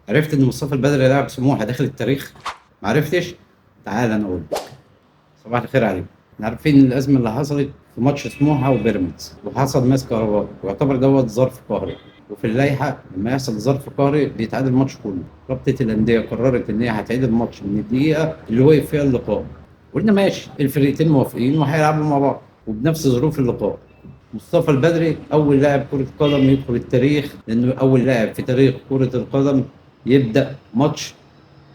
عرفت ان مصطفى البدري لاعب سموحه داخل التاريخ؟ ما عرفتش؟ تعال انا اقول لك. صباح الخير عليكم. احنا عارفين الازمة اللي حصلت في ماتش سموحه وبيراميدز، وحصل ماس كهربائي، ويعتبر دوت ظرف قهري، وفي اللائحة لما يحصل ظرف قهري بيتعاد الماتش كله. رابطه الاندية قررت ان هي هتعيد الماتش من الدقيقة اللي وقف فيها اللقاء. قلنا ماشي، الفريقين موافقين وهيلعبوا مع بعض وبنفس ظروف اللقاء. مصطفى البدري اول لاعب كره قدم يدخل التاريخ، لانه اول لاعب في تاريخ كره القدم يبدا ماتش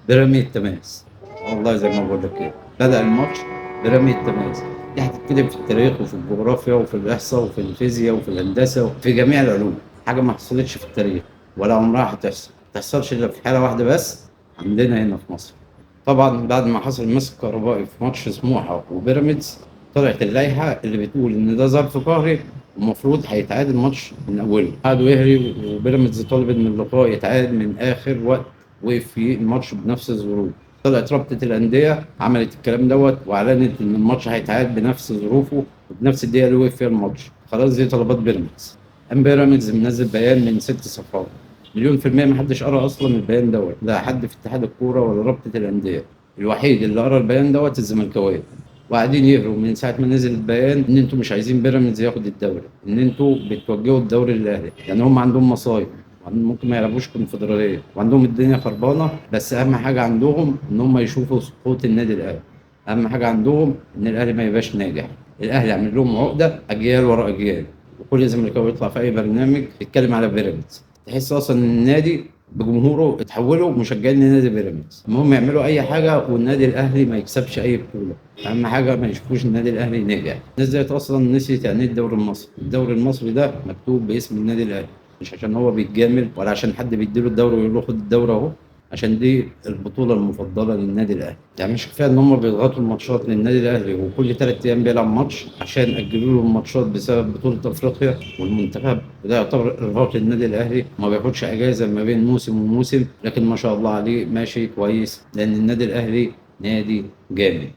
برمي التماس. والله زي ما بقول لك كده، بدا الماتش برمي التماس. دي هتتكتب في التاريخ وفي الجغرافيا وفي الاحصاء وفي الفيزياء وفي الهندسة وفي جميع العلوم. حاجة ما حصلتش في التاريخ ولا عمرها هتحصل، ما تحصلش الا في حاله واحدة بس عندنا هنا في مصر. طبعا بعد ما حصل المس الكهربائي في ماتش سموحه وبيراميدز، طلعت اللائحة اللي بتقول ان ده ظرف قهري ومفروض هيتعاد الماتش من اوله. قعدوا يهري، وبيراميدز طالب ان اللقاء يتعاد من اخر وقت وقف فيه الماتش بنفس الظروف. طلعت رابطه الاندية عملت الكلام دوت واعلنت ان الماتش هيتعاد بنفس ظروفه وبنفس الدقيقة اللي وقف فيها الماتش. خلاص دي طلبات بيراميدز. قام بيراميدز منزل بيان من 6 صفحات، 1,000,000% ما حدش قرا اصلا البيان دوت، لا حد في اتحاد الكورة ولا رابطه الاندية. الوحيد اللي قرا البيان دوت الزملكاويه، وقاعدين يهروا من ساعة ما نزل البيان ان انتوا مش عايزين بيراميدز ياخد الدوري، ان انتوا بتوجهوا الدوري للاهلي. يعني هم عندهم مصايب، ممكن ما يلعبوش كونفدراليه، وعندهم الدنيا خربانة، بس اهم حاجة عندهم ان هم يشوفوا سقوط النادي الاهلي. اهم حاجة عندهم ان الاهلي ما يبقاش ناجح. الاهلي عامل لهم عقده اجيال ورا اجيال، وكل زملكاوي يطلع في اي برنامج يتكلم على بيراميدز تحس اصلا ان النادي بجمهوره اتحولوا مشجعين لنادي بيراميدز. المهم يعملوا اي حاجة والنادي الاهلي ما يكسبش اي بطوله، اهم حاجة ما يشوفوش النادي الاهلي ناجح. الناس ديت اصلا نسيت يعني ايه الدوري المصري. الدوري المصري ده مكتوب باسم النادي الاهلي، مش عشان هو بيتجامل ولا عشان حد بيديله الدوري ويقول له خد الدوري اهو، عشان دي البطولة المفضلة للنادي الاهلي. يعني مش كفاية ان هم بيضغطوا الماتشات للنادي الاهلي وكل 3 ايام بيلعب ماتش عشان اجلوا له الماتشات بسبب بطوله افريقيا والمنتخب، وده يعتبر ارهاق للنادي الاهلي، ما بياخدش اجازه ما بين موسم وموسم، لكن ما شاء الله عليه ماشي كويس، لان النادي الاهلي نادي جامد.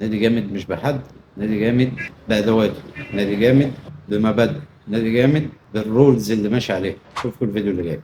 نادي جامد مش بحد، نادي جامد بادواته، نادي جامد بمبادئه، نادي جامد بال rules اللي ماشي عليها. اشوفكم الفيديو اللي جاي.